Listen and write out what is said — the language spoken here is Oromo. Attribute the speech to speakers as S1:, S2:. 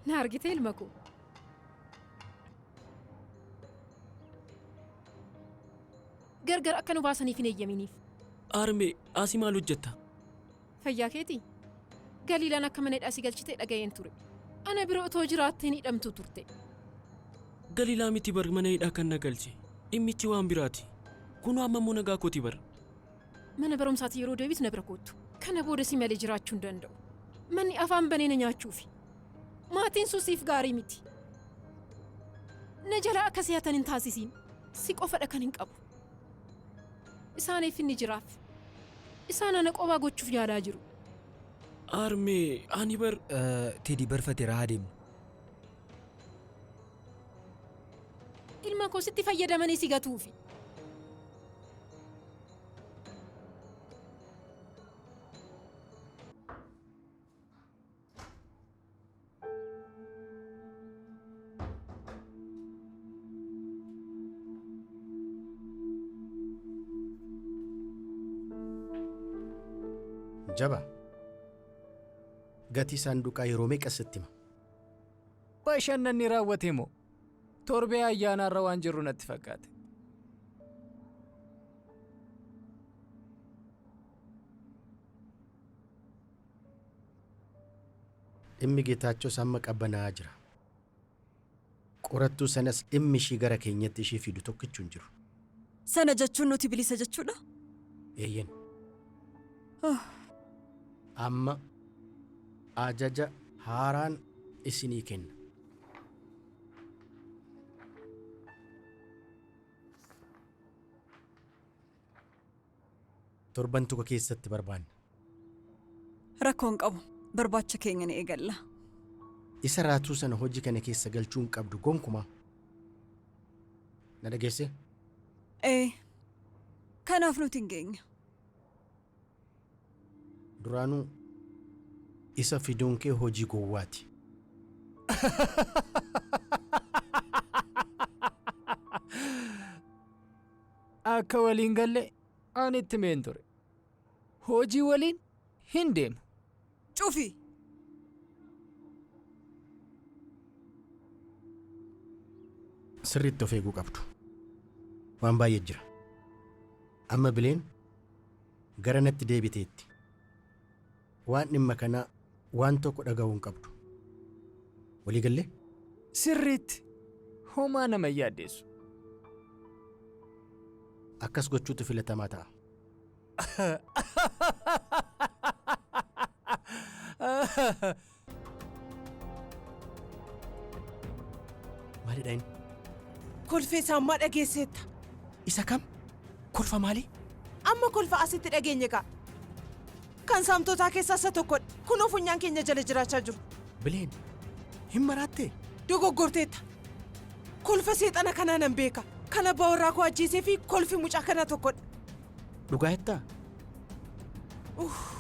S1: Na argite ilma koo. Gargar akka nu baasaniif hin eeyyaminiif.
S2: Armee, asii maal hojjetta?
S1: Fayyaa keetii? Galiilaan akka mana hidhaa si galchite dhaga'een ture. Ana bira otoo jiraattee ni hidhamtu turte.
S2: Galiilaa miti bar mana hidhaa kan na galche. Dhimmichi waan biraati. Kunoo amma immoo nagaa kooti bar.
S1: Mana barumsaatti yeroo deebitu na bira koottu. Kana booda si malee jiraachuu hin danda'u. Manni afaan banee na nyaachuufi. Maatiin sun siif gaarii miti. Na jalaa akka si hatan hin taasisiin. Si qofadha kan hin qabu. Isaaniif inni jiraaf. Isaan ana qobaa gochuuf yaalaa jiru.
S2: Armee, ani bar.
S3: Teedii barfateera haa deemnu.
S1: Ilma koo sitti fayyadamanii si gatuufi.
S4: Jaba. Gatii saanduqaa yeroo meeqa sitti hima?
S5: Bashannanni raawwate moo? Torbee ayyaanaarra waan jirru natti fakkaate.
S4: Dhimmi Geetaachoos amma qabbanaa'aa jira. Qorattuu sanas dhimmi ishii gara keenyatti ishii fidu tokkichuu hin jiru.
S6: Sana jechuun nuti bilisa jechuudha?
S4: Eeyyen. Amma ajaja haaraan isinii kenna. Torban tokko keessatti barbaanna.
S6: Rakkoo hin qabu. Barbaacha keenya ni eegalla.
S4: Isa raatuu sana hojii kana keessa galchuu hin qabdu gonkumaa. Na dhageessee?
S6: Ee. Kanaaf nuti hin geenya.
S4: Duraanuu isa fiduun kee hojii gowwaati.
S5: Akka waliin galle ani itti himeen ture. Hojii waliin hin deemu.
S6: Cufi!
S4: Sirriitti of eeguu qabdu. Waan baay'ee jira. Amma bileen gara natti deebiteetti. Waan dhimma kanaa waan tokko dhaga'uu hin qabdu. Walii gallee?
S5: Sirriitti. Homaa nama hin yaaddeessu.
S4: Akkas gochuutu filatamaa ta'a. Maalidha inni?
S7: Kolfee isaa ammaa dhageesseetta.
S4: Isa kam? Kolfa maalii?
S7: Amma kolfa asitti dhageenye kaa. Kan saamtotaa keessaa isa tokkodha. Kunoo funyaan keenya jala jiraachaa jiru.
S4: Bileen, hin maraattee?
S7: Dogoggorteetta. Kolfa seexana kanaa nan beeka. Kan abbaa warraa koo ajjeesee fi kolfi mucaa kanaa tokkodha.
S4: Dhugaa jettaa?
S7: Uff.